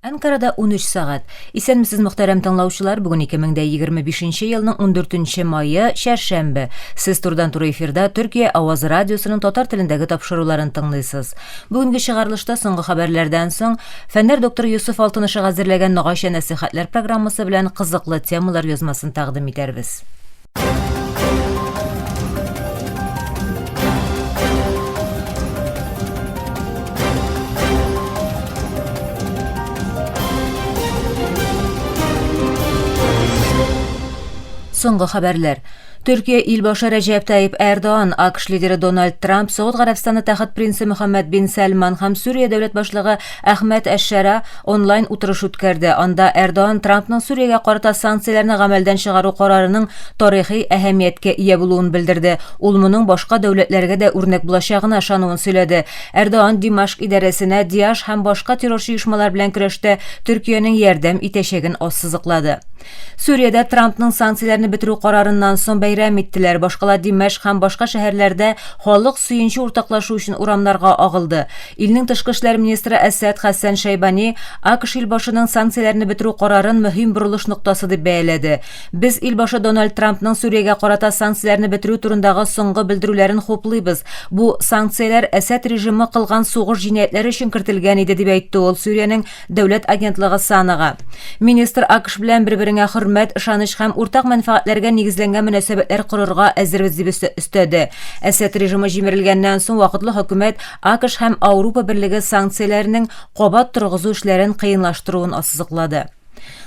Әнкарада 13 сәгать. Исәнмесез, мөхтәрәм тыңлаучылар, бүген 2025 елның 14 мае, чәршәмбе. Сез турыдан-туры эфирда Төркия авазы радиосының татар телендәге тапшыруларын тыңлыйсыз. Бүгенге чыгарылышта соңгы хәбәрләрдән соң фәннәр докторы Йосыф Алтынышык әзерләгән Ногайча нәсыйхәтләр программасы белән кызыклы темалар язмасын тәкъдим итәрбез. Соңгы хәбәрләр. Төркия илбашы Рәҗәп Таип Эрдоан, АКШ лидеры Дональд Трамп, Согуд Гарәбстаны тәхет принцы Мөхәммәд бин Сәлман һәм Сүрия дәүләт башлыгы Әхмәт Әш-Шара онлайн утырыш үткәрде. Анда Эрдоан Трампның Сүриягә карата санкцияләрне гамәлдән чыгару карарының тарихи әһәмияткә ия булуын белдерде. Ул моның башка дәүләтләргә дә үрнәк булачагына ышануын сөйләде. Эрдоан Димашк идарәсенә ДИАШ һәм башка террорчы оешмалар белән көрәштә Төркиянең ярдәм итәчәген ассызыклады. Сүриядә Трампның санкцияләрне бетерү карарыннан соң бәйрәм иттеләр. Башкала Димәшк һәм башка шәһәрләрдә халык сөенче уртаклашу өчен урамнарга агылды. Илнең тышкы эшләр министры Әсәд Хәсән Шәйбани АКШ илбашының санкцияләрне бетерү карарын мөһим борылыш ноктасы дип бәяләде. Без илбашы Дональд Трампның Сүриягә карата санкцияләрне бетерү турындагы соңгы белдерүләрен хуплыйбыз. Бу санкцияләр Әсәд режимы кылган сугыш җинаятьләре өчен кертелгән иде, дип әйтте ул Сүриянең дәүләт агентлыгы САНАга. Министр АКШ белән бер-береңә хөрмәт, ышаныч һәм уртак мәнфәгатьләргә нигезләнгән мөнәсәбәтләр корырга әзербез дип өстәде. Әсәд режимы җимерелгәннән соң вакытлы хөкүмәт АКШ һәм Аурупа Берлеге санкцияләренең кабат торгызу эшләрен кыенлаштыруын ассызыклады.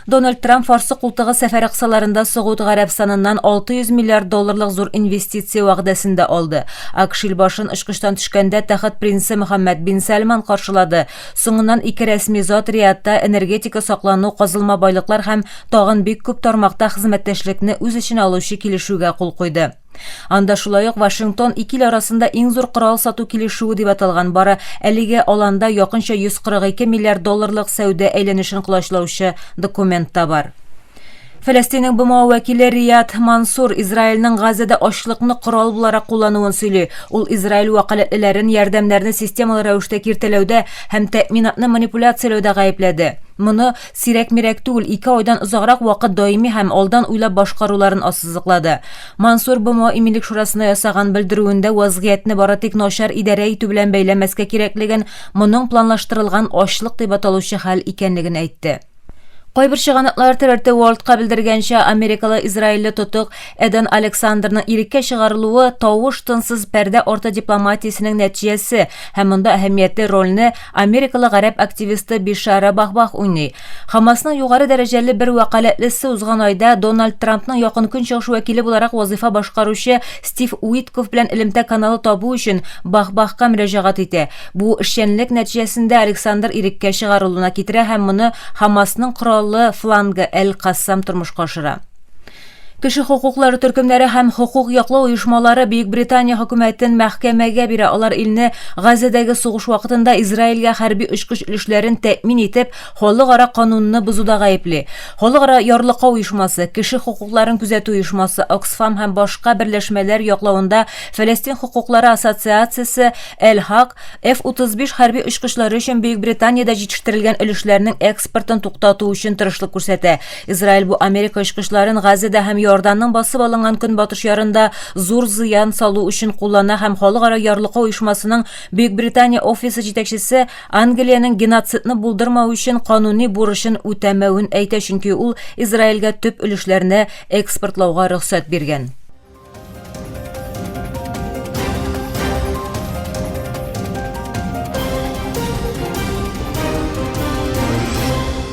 Дональд Трамп Фарсы култыгы сәфәре кысаларында Согуд Гарәбстаныннан 600 миллиард долларлык зур инвестиция вәгъдәсен дә алды. АКШ илбашын очкычтан төшкәндә тәхет принцы Мөхәммәд бин Сәлман каршылады. Соңыннан ике рәсми зат Риядта энергетика, саклану, казылма байлыклар һәм тагын бик күп тармакта хезмәттәшлекне үз эченә алучы килешүгә кул куйды. Анда шулай ук Вашингтон ике ил арасында иң зур корал сату килешүе дип аталган бары әлеге аланда якынча 142 миллиард долларлык сәүдә әйләнешен колачлаучы документ та бар. Фәләстиннең БМО вәкиле Рияд Мансур Израильнең Газада ачлыкны корал буларак куллануын сөйли. Ул Израиль вәкаләтлеләрен ярдәмнәрне системалы рәвештә киртәләүдә һәм тәэминатны манипуляцияләүдә гаепләде. Моны сирәк-мирәк түгел, ике айдан озаграк вакыт даими һәм алдан уйлап башкаруларын ассызыклады. Мансур БМО Иминлек шурасына ясаган белдерүендә вазгыятьне бары тик начар идарә итү белән бәйләмәскә кирәклеген, моның планлаштырылган ачлык дип аталучы хәл икәнлеген әйтте. Кайбер чыганаклар ТРТ World-ка белдергәнчә, америкалы израильле тотык Эден Александрның иреккә чыгарылуы тавыш-тынсыз пәрдә арты дипломатиясенең нәтиҗәсе һәм монда әһәмиятле рольне америкалы гарәп активисты Бишара Бахбах уйный. Хамасның югары дәрәҗәле бер вәкаләтлесе узган айда Дональд Трампның Якын Көнчыгыш вәкиле буларак вазыйфа башкаручы Стив Уитков белән элемтә каналы табу өчен Бахбахка мөрәҗәгать итә. Бу эшчәнлек нәтиҗәсендә Александр иреккә чыгарылуына китерә һәм моны Хамасның кораллы флангы Әл-Кассам тормышка ашыра. Кеше хокуклары төркемнәре һәм хокук яклау оешмалары Бөекбритания хөкүмәтен мәхкәмәгә бирә. Алар илне Газәдәге сугыш вакытында Израильгә хәрби очкыч өлешләрен тәэмин итеп, халыкара канунны бозуда гаепли. Халыкара ярлыкау оешмасы, кеше хокукларын күзәтү оешмасы, Оксфам һәм башка берләшмәләр яклавында Фәләстин хокуклары ассоциациясе Әл-Хак, F-35 хәрби очкычлары өчен Бөекбританиядә җитештерелгән өлешләрнең экспортын туктату өчен тырышлык күрсәтә. Израиль бу Америка очкычларын Газада һәм Иорданның басып алынган көнбатыш ярында зур зыян салу өчен куллана һәм Халыкара ярлыкау оешмасының Бөекбритания офисы җитәкчесе Англиянең геноцидны булдырмау өчен кануни бурычын үтәмәвен әйтә, чөнки ул Израильгә төп өлешләрне экспортлауга рөхсәт биргән.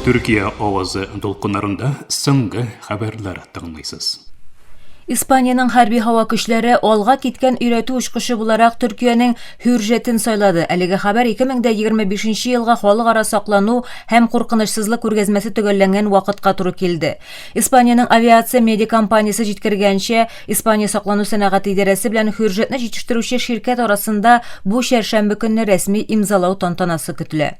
Төркия авазы дулкыннарында соңгы хәбәрләр тыңлыйсыз. Испаниянең хәрби һава көчләре алга киткән өйрәтү очкычы буларак Төркиянең Хюржетен сайлады. Әлеге хәбәр 2025 елга халыкара саклану һәм куркынычсызлык күргәзмәсе төгәлләнгән вакытка туры килде. Испаниянең авиация медиа компаниясе җиткергәнчә, Испания саклану сәнәгате идарәсе белән Хюржетны җитештерүче ширкәт арасында бу чәршәмбе көнне рәсми имзалау тантанасы көтелә.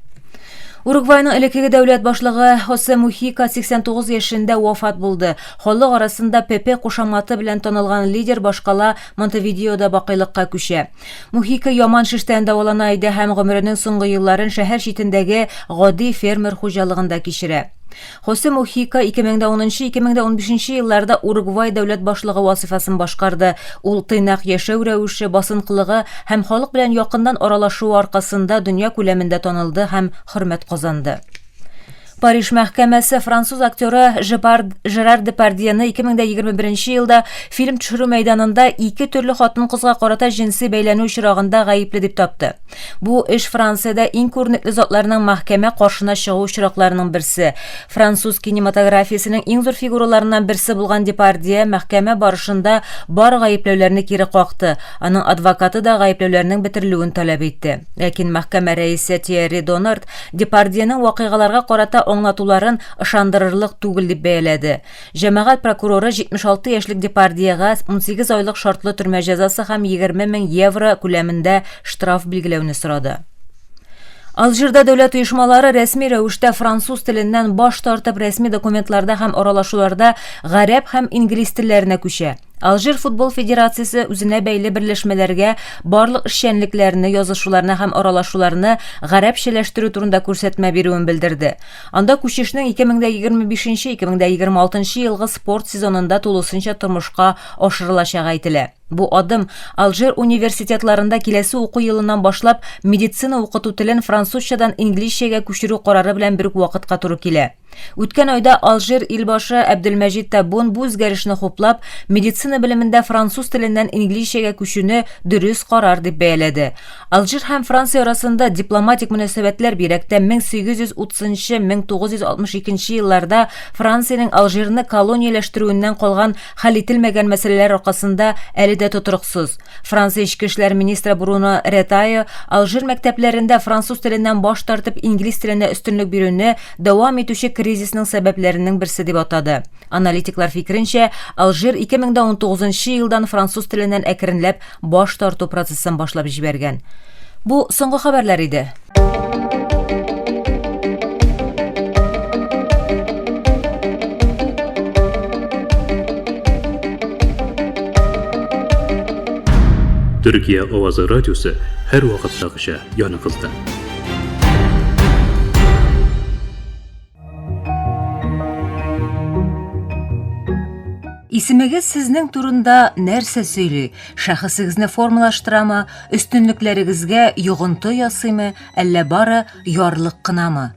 Уругвайның элеккеге дәүләт башлыгы Хосе Мухика 89 яшендә вафат булды. Халык арасында Пепе кушаматы белән танылган лидер башкала Монтевидеода бакыйлыкка күчә. Мухика яман шештән дәвалана иде һәм гомеренең соңгы елларын шәһәр читендәге гади фермер хуҗалыгында кичерә. Хосе Мухика 2010-2015 елларда Уругвай дәүләт башлыгы вазыйфасын башкарды. Ул тыйнак яшәү рәвеше, басынкылыгы һәм халык белән якыннан аралашуы аркасында дөнья күләмендә танылды һәм хөрмәт казанды. Париж мәхкәмәсе француз актеры Жерар Депардьены 2021 елда фильм төшерү мәйданында ике төрле хатын-кызга карата җенси бәйләнү очрагында гаепле дип тапты. Бу эш Франциядә иң күренекле затларның мәхкәмә каршына чыгу очракларының берсе. Француз кинематографиясенең иң зур фигураларыннан берсе булган Депардье мәхкәмә барышында бар гаепләүләрне кире какты. Аның адвокаты да гаепләүләрнең бетерелүен таләп итте. Ләкин мәхкәмә рәисе Тьерри Донард Депардьеның вакыйгаларга карата аңлатуларын ышандырырлык түгел дип бәяләде. Җәмәгать прокуроры 76 яшьлек Депардьега 18 айлык шартлы төрмә җәзасы һәм 20 мең евро күләмендә штраф билгеләүне сорады. Алжирда дәүләт оешмалары рәсми рәвештә француз теленнән баш тартып рәсми документларда һәм аралашуларда гарәп һәм инглиз телләренә күчә. Алжир футбол федерациясе үзенә бәйле берләшмәләргә барлык эшчәнлекләрне, язышуларны һәм аралашуларны гарәпчәләштерү турында күрсәтмә бирүен белдерде. Анда күчешнең 2025-2026 елгы спорт сезонында тулысынча тормышка ашырылачагы әйтелә. Бу адым Алжир университетларында киләсе уку елыннан башлап медицина укыту телен французчадан инглизчәгә күчерү карары белән бер үк вакытка туры килә. Үткән айда Алжир илбашы Әбделмәҗид Табун бу үзгәрешне хуплап, медицина белемендә француз теленнән инглизчәгә күчүне дөрес карар дип бәяләде. Алжир һәм Франция арасында дипломатик мөнәсәбәтләр бигрәк тә 1830-1962 елларда Франциянең Алжирны колонияләштерүеннән калган хәл ителмәгән мәсьәләләр аркасында әле дә тотрыксыз. Франция эчке эшләр министры Бруно Ретайо Алжир мәктәпләрендә француз теленнән баш тартып инглиз теленә өстенлек бирүне дәвам итүче кризисның сәбәпләренең берсе дип атады. Аналитиклар фикеренчә, Алжир 2019 елдан француз теленнән әкренләп баш тарту процессын башлап җибәргән. Бу соңгы хәбәрләр иде. Төркия авазы радиосы һәр вакыттагыча яныгызда. Исемегез сезнең турында нәрсә сөйли? Шәхесегезне формалаштырамы, өстенлекләрегезгә йогынты ясыймы, әллә бары ярлык кынамы?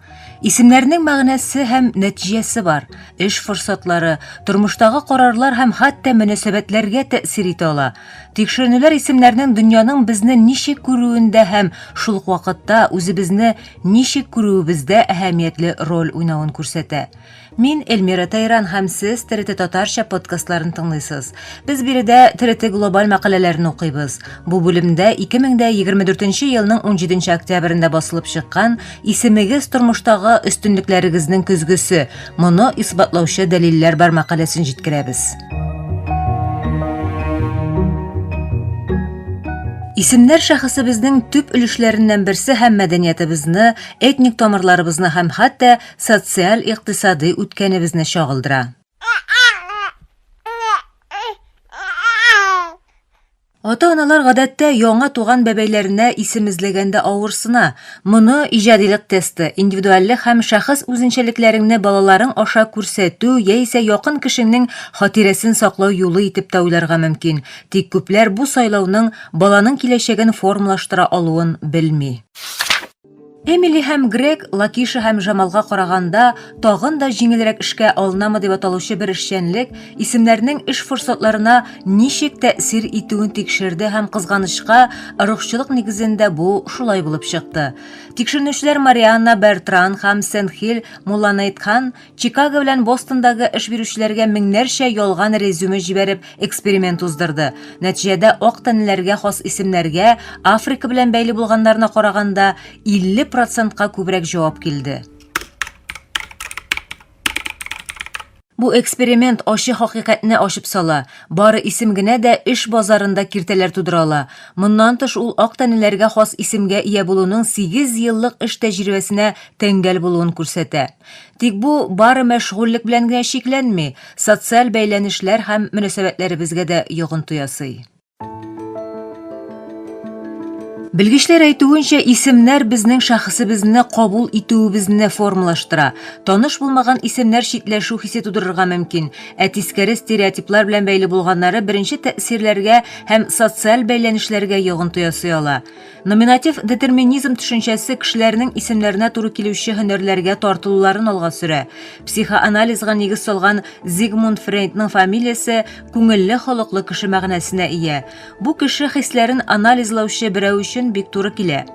Исемнәрнең мәгънәсе һәм нәтиҗәсе бар. Эш форсатлары, тормыштагы карарлар һәм хәтта мөнәсәбәтләргә тәэсир итә ала. Тикшеренүләр исемнәрнең дөньяның безне ничек күрүендә һәм шул ук вакытта үзебезне ничек күрүебездә әһәмиятле роль уйнавын күрсәтә. Мин Эльмира Тайран һәм сез ТРТ Татарча подкастларын тыңлыйсыз. Без биредә ТРТ глобаль мәкаләләрен укыйбыз. Бу бүлемдә 2024 елның 17 октябрендә басылып чыккан Исемегез тормыштагы өстенлекләрегезнең көзгесе, моны исбатлаучы дәлилләр бар мәкаләсен җиткерәбез. Исемнәр шәхесебезнең төп өлешләреннән берсе һәм мәдәниятебезне, этник тамырларыбызны һәм хәтта социаль-икътисадый үткәнебезне чагылдыра. Ата-аналар гадәттә яңа туган бәбәйләренә исем эзләгәндә авырсына. Моны иҗадилык тесты, индивидуальлек һәм шәхес үзенчәлекләреңне балаларың аша күрсәтү яисә якын кешеңнең хатирәсен саклау юлы итеп тә уйларга мөмкин. Тик күпләр бу сайлауның баланың киләчәген формалаштыра алуын белми. Эмили һәм Грег Лакиша һәм Жамалга караганда тагын да җиңелрәк эшкә алынамы дип аталучы бер эшчәнлек исемнәрнең эш форсатларына ничек тәэсир итүен тикшерде һәм кызганычка, ырукчылык нигезендә бу шулай булып чыкты. Тикшеренүчеләр Марианна Бертран һәм Сенхил Мулланейтхан Чикаго белән Бостондагы эш бирүчеләргә меңнәрчә ялган резюме җибәреп эксперимент уздырды. Нәтиҗәдә ак тәнлеләргә хас исемнәргә Африка белән бәйле булганнарына караганда 50 процентка күбрәк җавап килде. Бу эксперимент ачы хакыйкатьне ачып сала, бары исем генә дә эш базарында киртәләр тудыра ала. Моннан тыш, ул ак тәнлеләргә хас исемгә ия булуның сигез еллык эш тәҗрибәсенә тәңгәл булуын күрсәтә. Тик бу бары мәшгульлек белән генә чикләнми, социаль бәйләнешләр һәм мөнәсәбәтләребезгә дә йогынты ясый. Белгечләр әйтүенчә, исемнәр безнең шәхесебезне кабул итүебезне формалаштыра. Таныш булмаган исемнәр читләшү хисе тудырырга мөмкин, ә тискәре стереотиплар белән бәйле булганнары беренче тәэсирләргә һәм социаль бәйләнешләргә йогынты ясый ала. Номинатив детерминизм төшенчәсе кешеләрнең исемнәренә туры килүче һөнәрләргә тартылуларын алга сөрә. Психоанализга нигез салган Зигмунд Фрейдның фамилиясе күңелле холыклы кеше мәгънәсенә ия. Бу кеше хисләрен анализлаучы берәү өчен бик туры килә.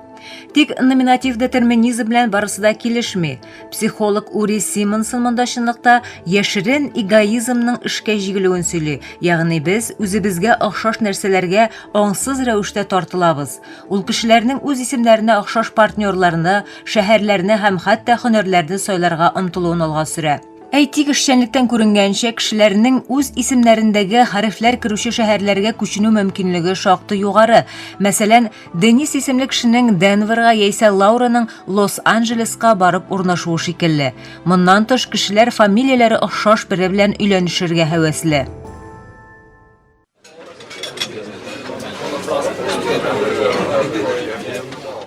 Тик номинатив детерминизм белән барысы да килешми. Психолог Ури Симонсон монда чынлыкта яшерен эгоизмның эшкә җигелүен сөйли, ягъни без үзебезгә охшаш нәрсәләргә аңсыз рәвештә тартылабыз. Ул кешеләрнең үз исемнәренә охшаш партнерларны, шәһәрләрне һәм хәтта һөнәрләрне сайларга омтылуын алга сөрә. Әйтик, эшчәнлектән күренгәнчә, кешеләрнең үз исемнәрендәге хәрефләр керүче шәһәрләргә күченү мөмкинлеге шактый югары. Мәсәлән, Денис исемле кешенең Денверга яисә Лаураның Лос-Анджелеска барып урнашуы шикелле. Моннан тыш, кешеләр фамилияләре охшаш бере белән өйләнешергә һәвәсле.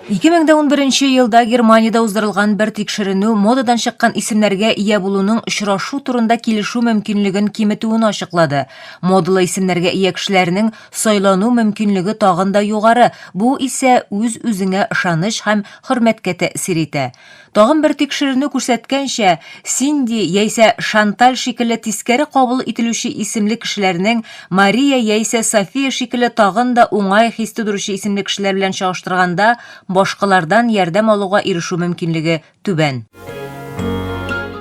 2011 елда Германиядә уздырылган бер тикшеренү модадан чыккан исемнәргә ия булуның очрашу турында килешү мөмкинлеген киметүен ачыклады. Модалы исемнәргә ия кешеләрнең сайлану мөмкинлеге тагын да югары, бу исә үз-үзеңә ышаныч һәм хөрмәткә тәэсир итә. Тагын бер тикшеренү күрсәткәнчә, Синди яисә Шанталь шикелле тискәре кабул ителүче исемле кешеләрнең Мария яисә София шикелле тагын да уңай хис тудыручы исемле кешеләр белән чагыштырганда башкалардан ярдәм алуга ирешү мөмкинлеге түбән.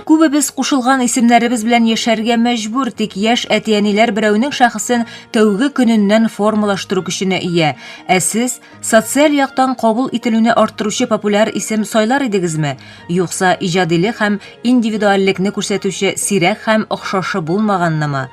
Күбебез кушылган исемнәребез белән яшәргә мәҗбүр, тик яшь әти-әниләр берәүнең шәхесен тәүге көненнән формалаштыру көченә ия. Ә сез Социаль яктан кабул ителүне арттыручы популяр исем сайлар идегезме? Юкса иҗадилек һәм индивидуальлекне күрсәтүче сирәк һәм охшашы булмаганнымы?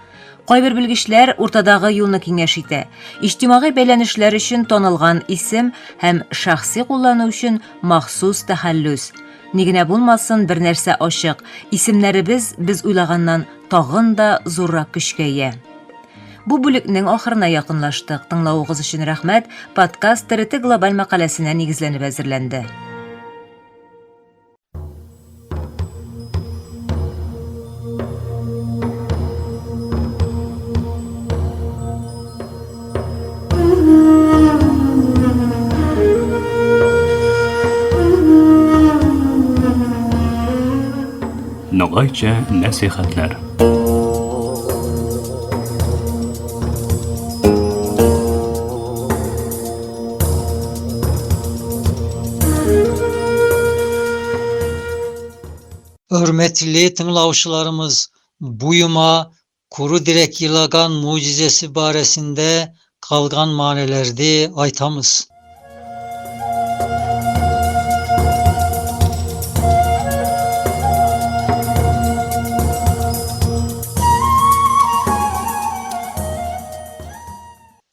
Кайбер белгечләр уртадагы юлны киңәш итә. Иҗтимагый бәйләнешләр өчен танылган исем һәм шәхси куллану өчен махсус тәхәллүс. Ни генә булмасын, бер нәрсә ачык, исемнәребез без уйлаганнан тагын да зуррак көчкә ия. Бу бүлекнең ахырына якынлаштык. Тыңлавыгыз өчен рәхмәт. Подкаст ТРТ глобаль мәкаләсенә нигезләнеп әзерләнде. Ногайча нәсихәтләр. Hürmetli tınglavşılarımız, buyuma kuru direk yılagan mucizesi baresinde kalgan manelerdi aytamız.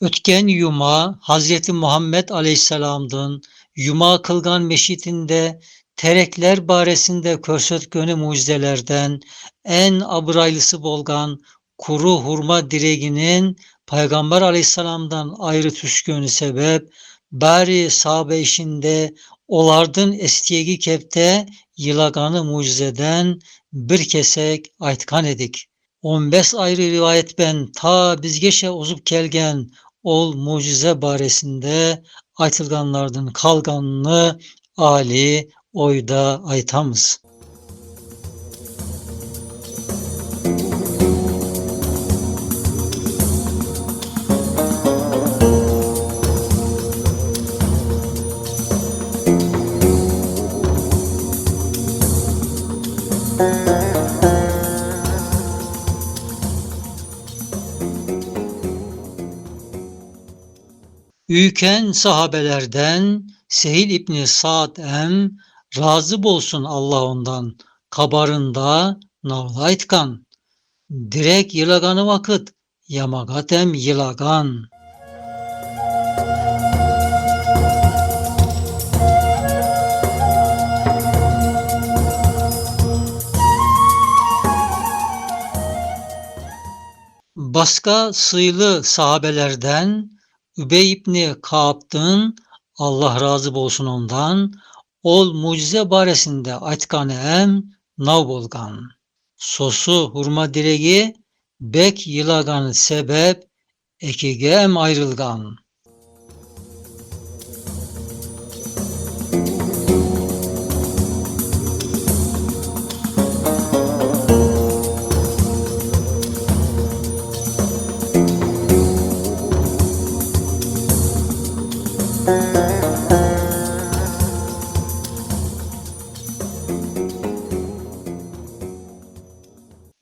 Ötken yuma Hazreti Muhammed Aleyhisselam'dan yuma kılgan meşitinde terekler baresinde körsötkönü mucizelerden en abraylısı bolgan kuru hurma direginin Peygamber Aleyhisselam'dan ayrı tüskönü sebep bari sahabe işinde olardın estiyegi kepte yılaganı mucizeden bir kesek aytkan edik. 15 ayrı rivayet ben ta bizgeşe uzup kelgen ol mucize baresinde aytılganlardın kalganını ali oyda aytamız. Üyken sahabelerden Sehil İbni Sa'd em razı bolsun Allah ondan kabarında navlaytkan. Direk yılagany wakyt ýamagat hem ýylagan. Başga syýly sahabelerden Übey ibni Kaab'dyn, Allah razy bolsun ondan, ol mujize baresinde aytkany hem naw bolgan. Sosu hurma diregi bek ýylagany sebep ekige hem aýrylgan.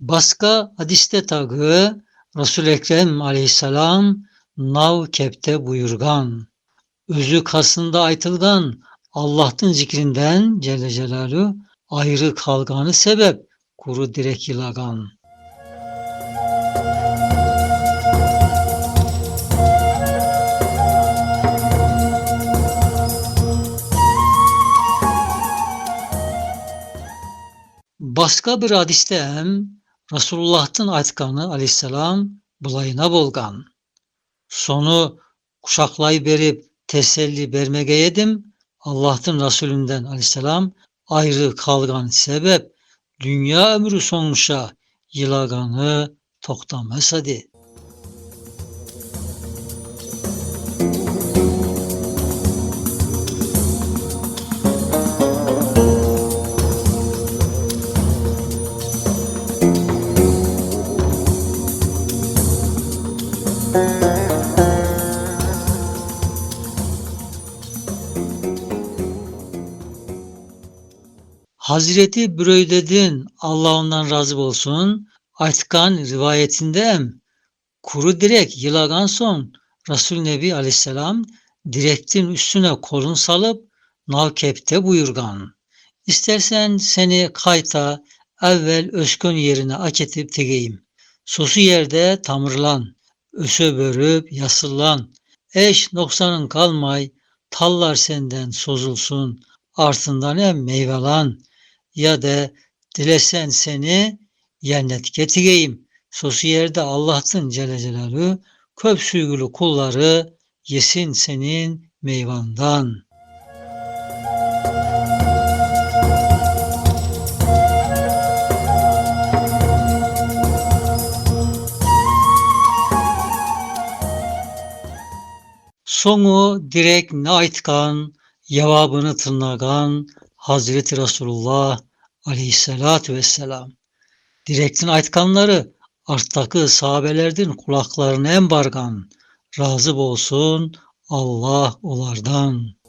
Başga hadisde tagy Resul Ekrem aleyhisselam naw kepte buýurgan. Özü kasynda aytylgan Allah'tyn zikrinden Celle Celaluhu aýry kalgany sebep kuru direk ýylagan. Başga bir hadisde hem Resulullah'tyn aytkany aleyhisselam bılayna bolgan. Sonu kuşaklay berip teselli bermege edim, Allah'tyn Resulünden aleyhisselam aýry kalgan sebep dünya ömrü soňuşa ýylagany toktamasady. Hazreti Büreyde'din, Allah ondan razı bolsun, aytkan rivayetinde hem kuru direk yılagan son Resul Nebi aleyhisselam direktin üstüne kolun salıp navkepte buyurgan. İstersen seni kayta evvel öskün yerine aketip tegeyim. Sosu yerde tamırlan, ösö börüp yasıllan. Eş noksanın kalmay, tallar senden sozulsun, artından hem meyvelan. Ya da dilesen seni cennetke tigeyim. Sosu yerde Allah'tın Celle Celaluhu köp süygülü kulları yesin senin meyvandan. Sonu direk ne aytkan, cevabını tınlagan Hazreti Resulullah aleyhissalatu vesselam. Direktin aytkanları arttakı sahabelerdin kulaklarına en bargan. Razı bolsun Allah olardan.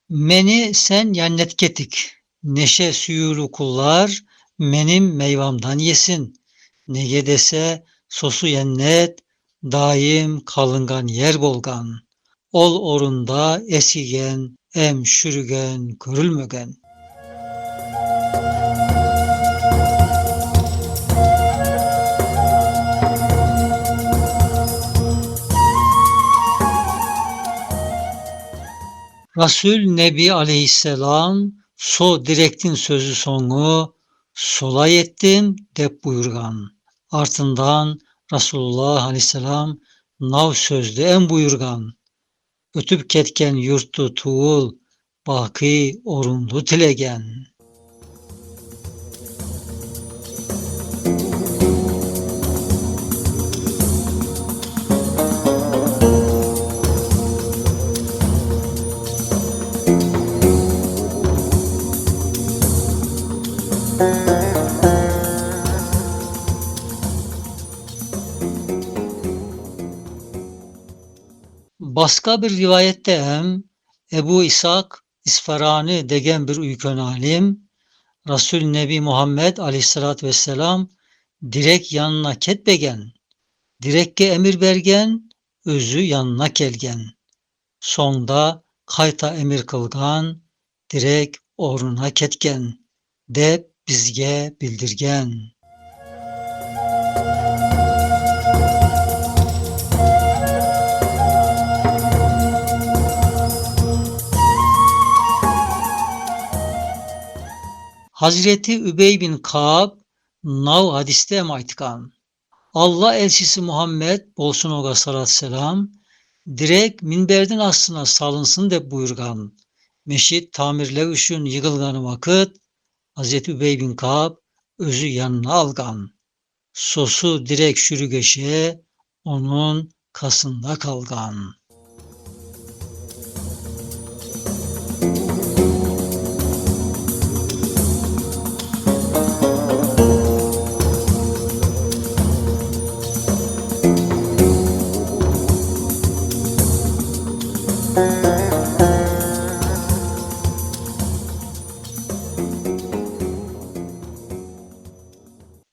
Meni sen cennet ketik, neşe suyulu kullar menim meyvamdan yesin. Nege dese sosu yennet, daim kalıngan yer bolgan. Ol orunda esigen, em şürügen, körülmögen. Resul Nebi aleyhisselam so direktin sözü sonu sola ettim dep buyurgan. Artından Resulullah aleyhisselam nav sözlü en buyurgan. Ötüp ketken yurttu tuğul, baki orundu tilegen. Başka bir rivayette hem Ebu İshak İsfarani degen bir üyken alim, Rasul Nebi Muhammed aleyhissalatü vesselam direk yanına ketbegen, direkke emir bergen, özü yanına kelgen. Sonda kayta emir kılgan, direk ornuna ketken, dep bizge bildirgen. Hazreti Übey bin Kaab nav hadiste em aytkan. Alla elçisi Muhammed bolsun oga salat selam direk minberdin astına salınsın dep buyurgan. Meşit tamirlev üçün yığılganı vakıt Hazreti Übey bin Kaab özü yanına algan. Sosu direk şürügeşe onun kasında kalgan.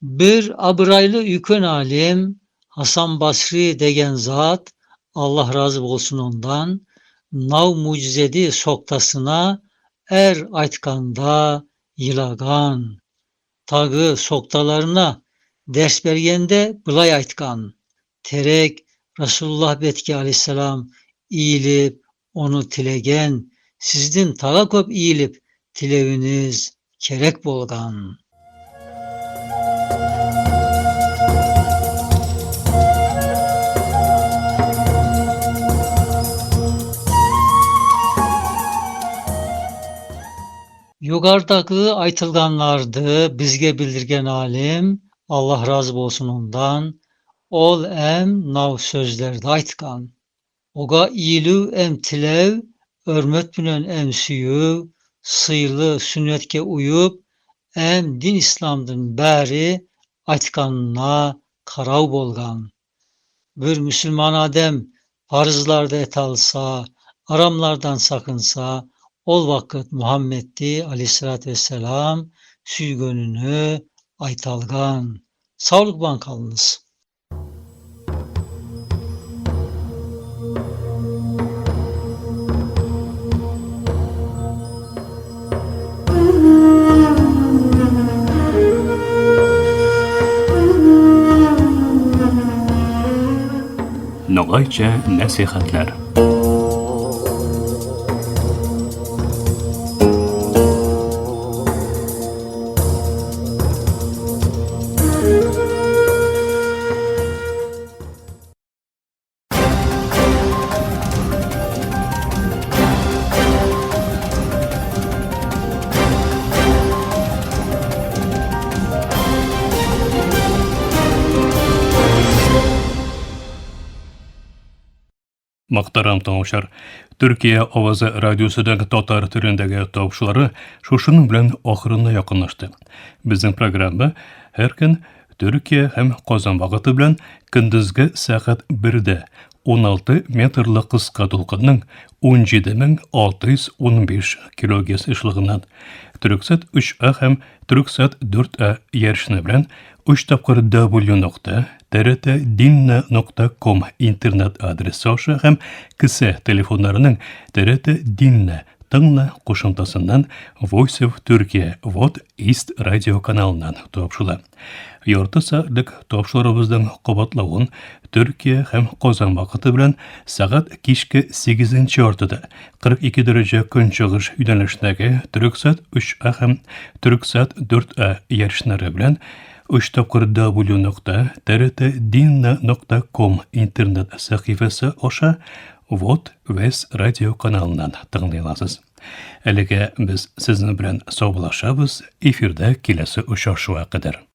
Bir abıraylı üyken alim Hasan Basri degen zat, Allah razı bolsun ondan, nav mucizedi soktasına er aytkanda yılagan. Tagı soktalarına ders bergende bılay aytkan. Terek Resulullah betki aleyhisselam iyilip onu tilegen, sizdin taga köp iyilip tileviniz kerek bolgan. Yukarıdaki aytılganlardı bizge bildirgen alim, Allah razı bolsun ondan, ol em nav sözlerde aytkan. Oga iyilüv em tilev, örmet bilen em süyüv, sıylı sünnetke uyup, em din İslamdın bari aytkanına karav bolgan. Bir Müslüman adem farzlarda et alsa, aramlardan sakınsa, ol vakit Muhammed'di aleyhissalatü vesselam süygönünü aytalgan. Sağlık bankalınız. Ногайча нәсихәтләр. Мөхтәрәм тыңлаучылар, Төркия авазы радиосының татар телендәге тапшырулары шушының белән ахырына якынлашты. Безнең программа һәр көн Төркия һәм Казан вакыты белән көндезге сәгать 1-дә 16 метрлы кыска дулкынның 17615 килогерц ешлыгыннан Төрексат 3А һәм Төрексат 4А ярышны белән 3 тапкыр W нокта TRT нокта ком интернет адресы аша һәм кесә телефоннарының TRT Dinle тыңла кушымтасыннан Voice of Turkey Вот East радио каналыннан тапшыла. Ярты сәгатьлек тапшырубызның кабатлавын Төркия һәм Казан вакыты белән сәгать кичке 8 яртыда 42 дәрәҗә көнчыгыш юнәлешендәге Төрексат 3А һәм Төрексат 4А ярышлары белән 3 тапкыр W нокта TRT нокта ком интернет сәхифәсе аша Вот Вес радио каналыннан тыңлый аласыз. Әлегә без сезнең белән саубуллашабыз, эфирда киләсе очрашуга кадәр.